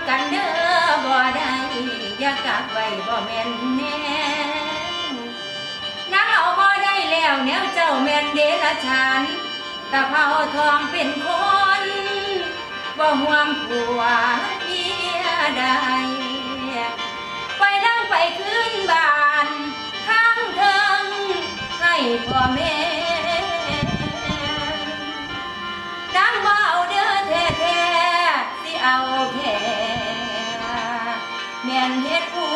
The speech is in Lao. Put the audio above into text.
ກັນເດີ ບໍ່ໄດ້ ຢ່າກັກໄວ້ ບໍ່ແມ່ນແນວ ນາງເອົາບໍ່ໄດ້ແລ້ວ ແນວເຈົ້າແມ່ນເດລະສານ ຕາເພົາທອງເປັນຄົນ ບໍ່ຮ່ວມຜົວເມຍໄດ້ ປ່ອຍນາງໄປຄືນບ້ານທາງເທິງ ໃຫ້ພໍ່ແມ່ ນາງບໍ່ເອົາເດີແທ້ໆ ຊິເອົາແທ້ແມ່ນເຮັດຜູ້